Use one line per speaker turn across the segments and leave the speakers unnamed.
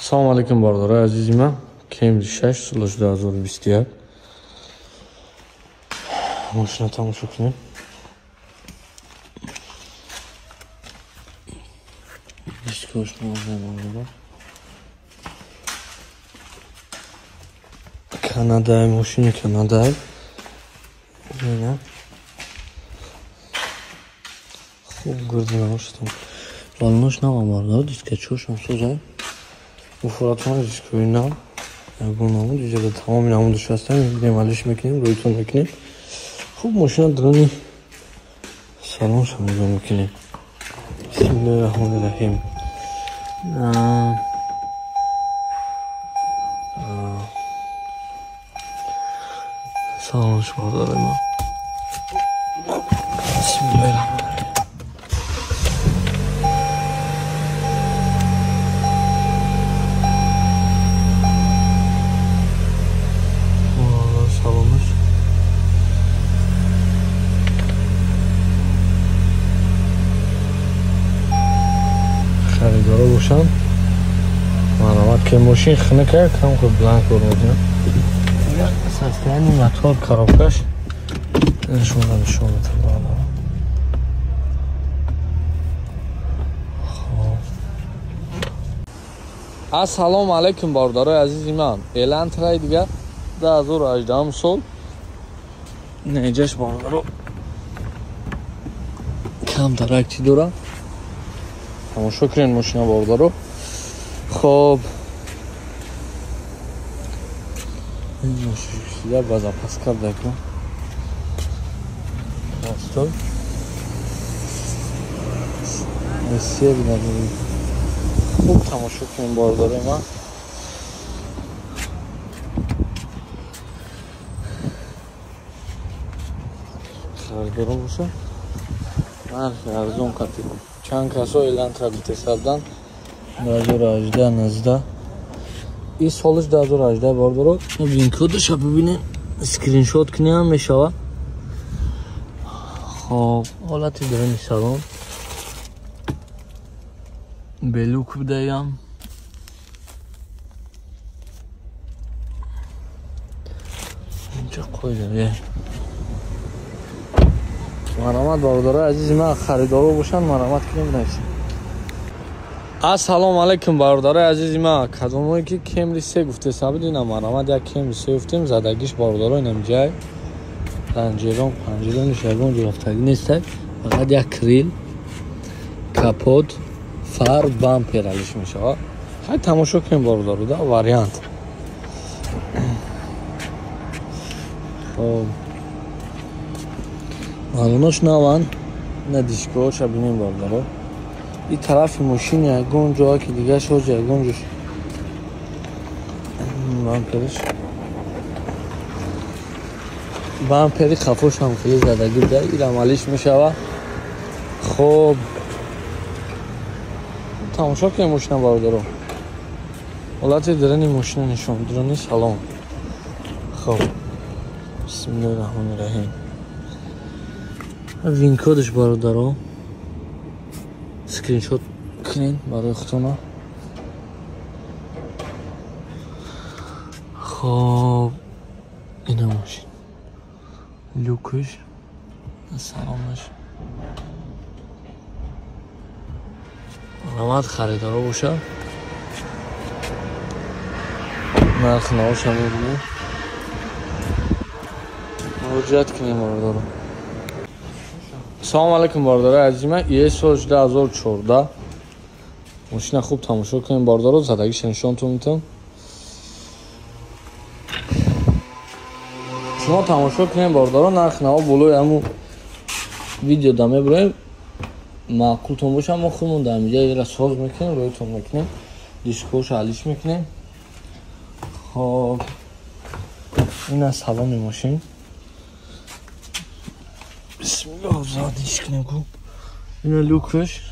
Салом алейкум, бародарои азизи ман. Camry 6 соли 2021. Мошина тамошо кунем. Дискош мозем. Канадай, мошини Канадай. Ина. Хуб гирди намошатам. Балонош навам бародар, дискачошам созай. Уфуратон дискои нав. Ягон намуд, иҷода тамоми намудаш ҳастам. Демалиш мекунем, рӯйтон мекунем. Хуб мошина дуруни салоншо нигоҳ мекунем. Бисмиллоҳи раҳмони раҳим. Салонш бародари ман. Бисмиллоҳи раҳмони раҳим. Салонаш. Харидоро бошанд, марҳамат, ки мошин хунука, кам хуб бланк кор мекунад. Состояние мотор, коробкаш шумо нишон медиҳам. Ассалому алайкум, бародарои азизи ман. Элантраи дигар 2018 сол. Неҷаш бародаро камтар як чӣ дорам. Тамошо кунед мошина бародаро. Хоб мошина ба запаска бекун. Постой. Бисёр надорӣ. Хуб тамошо кунед бародарои ман. Харидорон боша. Нархи арзон қатӣ. Чанд касо Элантра гуфтесардан 2018 19 ин солиш 2018 бародаро. Вин-кодашо бибинед, скриншот кунем мешава. Хоб ҳолати дуруни салон белук будаям. Инҷа қойда. Марҳамат бародарои азизи ман, харидоро бошанд, марҳамат кунем, бинависед. Ассалому алайкум, бародарои азизи ман. Кадомое ки Camry 3 гуфтеса буд, ина марҳамат, як Camry 3 гуфтем, задагиш бародаро инам ҷай. Панҷерон, панҷерониш ягон ҷо рафтагӣ нестай. Фақат як крил, капот, фар, бампер алиш мешавад. Хай тамошо кунем бародаро, да вариант. Хоб балонош наванд, на дискоҳоша бинем бародаро. И тарафи мошин ягон ҷоа ки дигаш ҳоҷа ягон ҷош бампериш, бампери хафошам хеле задагӣ буда, ирам алиш мешава. Хоб тамошо кунем мошина бародаро. Ҳолати дуруни мошина нишон, дуруни салон. Хоб бисмиллоҳи раҳмони раҳим. Вин-кодаш бародаро скриншот кунед барои худтона. Хоб ина мошин, люкаш, салонаш. Марҳамат, харидоро боша. Нархи навоша мебинем. Муроҷиат кунем бародаро. Салом алейкум, бародарои азизи ман. ИС соли 2014. Мошина хуб тамошо кунем бародаро, задагиша нишонтон медиҳам. Шумо тамошо кунем бародаро, нархи наво болои ҳамун видео да мебироем. Маъқултон боша, мо худмон дар инҷа ира соз мекунем, рӯйтон мекунем, дискоша алиш мекунем. Хоб ин аз салони мошин. Бисмиллоҳ, задиш кунем ку. Ина люкаш.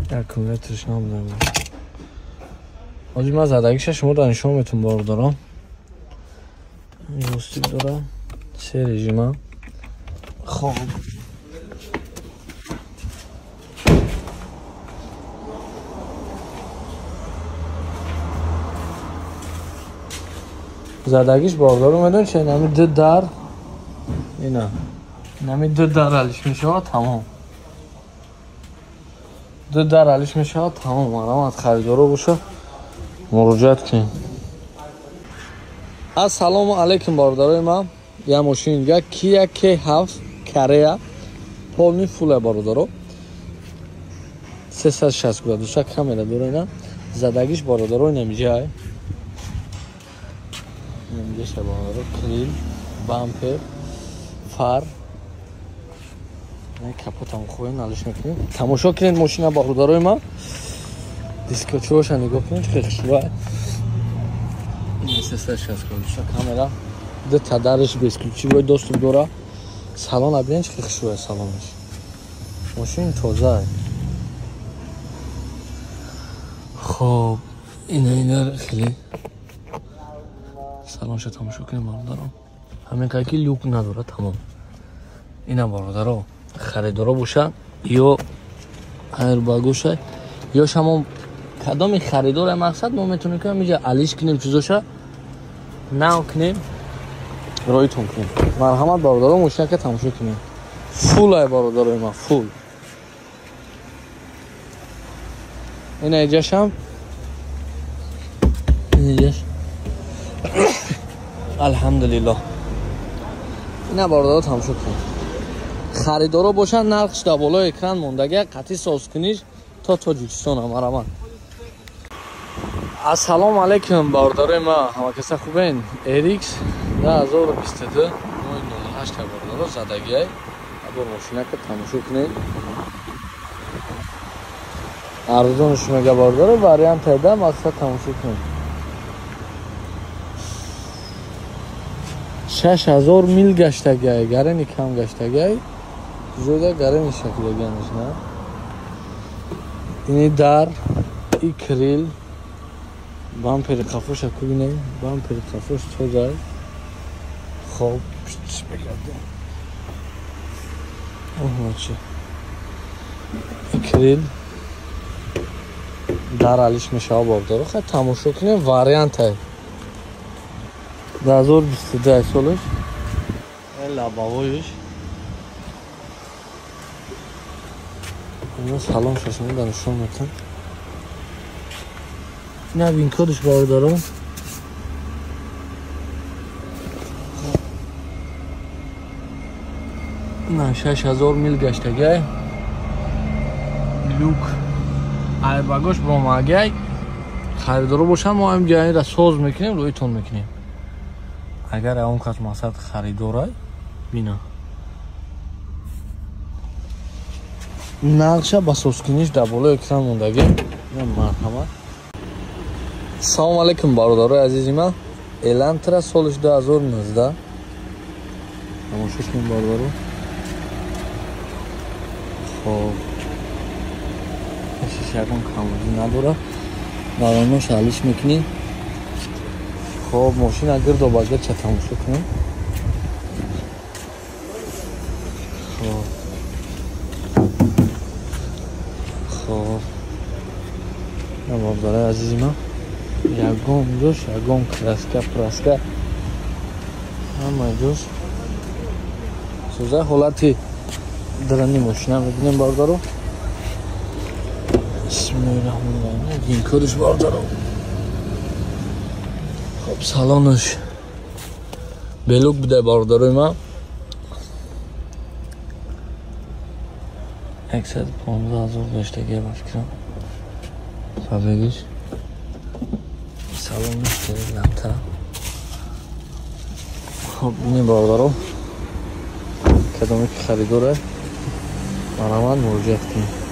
Аккумуляторш набудам. Ҳозир ман задагиша шумо дар нишон метум бародарон. Ҷойстик дора, се режима. Хоб Задагиш бародаро медонед чи нами ду дар ина нами ду дар алиш мешавад тамом. Ду дар алиш мешавад тамом. Марҳамат харидоро боша муроҷиат кунед. Ассалому алайкум бародарои ман. Я мошин дига Kia K7 Корея полный фуле бародаро. 360 градуса камера дора ина. Задагиш бародаро инамиҷай. Инамиҷаша бародаро крил, бампер, фар. Капотам хоҳем налиш мекунем. Тамошо кунед мошина бародарои ман. Дискочиҳоша нигоҳ кунед чӣ хушрӯ. 360 градуса камера. Ду та дараш бесключевой доступ дора. Салон бинед чӣ хушрӯ салонаш. Мошин тоза. Хоб ина хеле салонша тамошо кунем бародаро. Ҳамин ки люк надора тамом. Ина бародаро харидоро боша ё айрбагоша ё шамо кадоми харидор мақсад мо метавонем ки ҳаминҷа алиш кунем чизоша нав кунем роитон кунем. Марҳамат бародаро мошинака тамошо кунем. Фул ай бародарои ман фул. Ина иҷашам иҷаш алҳамдулиллоҳ. Ина бародаро тамошо кунем. Харидоро бошанд нархш дар болои экран мондага қатъи созкуниш то Тоҷикистон марҳамат. Ассалому алайкум бародарои ман, ҳамакаса хубен? RX 2022 008 бародаро задагиай. Або мошинака тамошо кунед. Арзонш мега бародаро вариант айда мақсад тамошо кунед. 6000 мил гаштагиай, гарени кам гаштагиай. Зуда гарени шакидаганаш на. Ини дар, и крил, бампери қафоша кубинем, бампери қафош тоза. Хоб, чӣ мегардем. Оҳ, чӣ. И крил дар алиш мешава бародаро. Хай тамошо кунем вариантай. 2022 солаш. Лабавоиш. Ина салон шашон дар нишон метам. Ина винкодиш бародаро. На 6000 мил гаштагай. Люк айрбагош бромагай. Харидоро бошанд мо ҳам ҷайра соз мекунем, рӯйтон мекунем. Агар он кас мақсад харидорай бина. Нақша ба созкуниш дар болои экран мондагӣ. Марҳамат. Салом алайкум бародарои азизи ман. Элантра солиш 2019. Тамошо кунем бародаро. Хоб. Ҳеч ягон камбудӣ надорад. Баронош алиш мекунем. Хоб мошина гирдо ба гирча тамошо кунем. Хоб. Хоб. Бародарои азизи ман. Ягон ҷош, ягон краска, праска. Ҳама ҷош. Соза ҳолати дарани мошина мебинем бародаро. Бисмиллоҳир-раҳмонир-раҳим. Винкодиш бародаро. Хоб салонаш белук буда бародарои ман. 115,000 гаштагия ба фикрам. Фабегиш. Салонаш ламта. Хоб бинем бародаро. Кадоме ки харидоре марҳамат муроҷиат кунед.